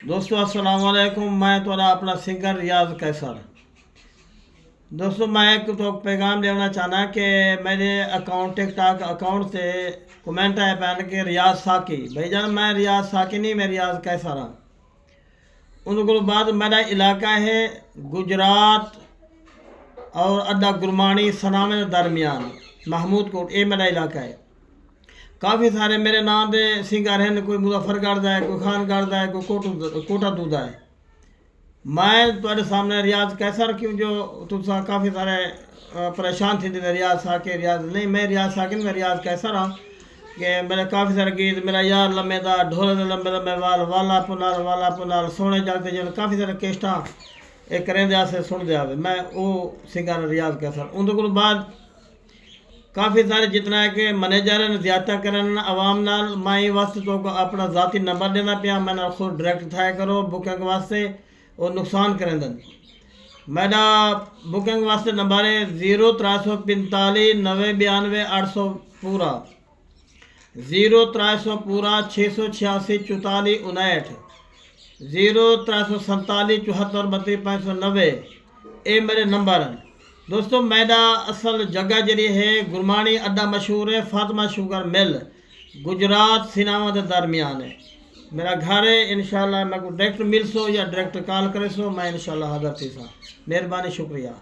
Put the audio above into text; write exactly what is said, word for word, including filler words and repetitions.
دوستو السلام علیکم، میں تہاݙا اپݨا سنگر ریاض قیصر۔ دوستو میں ہک تہاکوں پیغام ݙیوݨا چاہنا کہ میݙے اکاؤنٹ، ٹک ٹاک اکاؤنٹ تے کمنٹ آئے پئن کہ ریاض ساقی، بھائی جان میں ریاض ساقی نہیں، میں ریاض قیصر ہاں۔ ان کولوں بعد میݙا علاقہ ہے گجرات اور اڈا گرمانی سناویں دے درمیان محمود کوٹ، اے میݙا علاقہ ہے۔ کافی سارے میݙے ناں دے سنگر ہیں، کوئی مظفر گڑھ دا ہے، کوئی خان گڑھ دا ہے، کوئی کوٹو کوٹا دو دا ہے۔ میں تہاݙے سامنے ریاض قیصر، کیوں جو تساں کافی سارے پریشان تھی دے ریاض ساقی، ریاض نہیں، میں ریاض ساقی نہیں، میں ریاض قیصر ہاں۔ کہ میرے کافی سارے گیت، میرا یار لمے دا، ڈھولے دے لمبے لمبے وال، والا پنال، والا پنال، سونے جگ تے جن، کافی سارے کیسٹاں اے کریندے آسے سن دے آوے۔ میں او سنگر ریاض قیصر۔ اون دے کولوں بعد کافی سارے جتنا ہے کہ منیجر ہیں زیادہ کرن عوام نال، میں ایں واسطے تو کو اپنا ذاتی نمبر ݙیندا پیاں، میں نال خود ڈائریکٹ تھایا کرو بکنگ واسطے، او نقصان کریندن۔ میݙا بکنگ واسطے نمبر ہے زیرو ترے سو پنتالی نوے بیانوے اٹھ سو پورا، زیرو ترے سو پورا چھ سو چھیاسی چوتالی انہٹھ، زیرو ترے سو سنتالی چوہتر بتی پنج سو نوے، اے میرے نمبر ہیں۔ دوستو میݙا اصل جگہ جڑی ہے گرمانی اڈا مشہور ہے، فاطمہ شوگر مل، گجرات سناواں دے درمیان ہے میرا گھر ہے۔ انشاءاللہ میں کو ڈائریکٹ ملسو یا ڈائریکٹ کال کریسو، میں انشاءاللہ حاضر تھیساں۔ مہربانی، شکریہ۔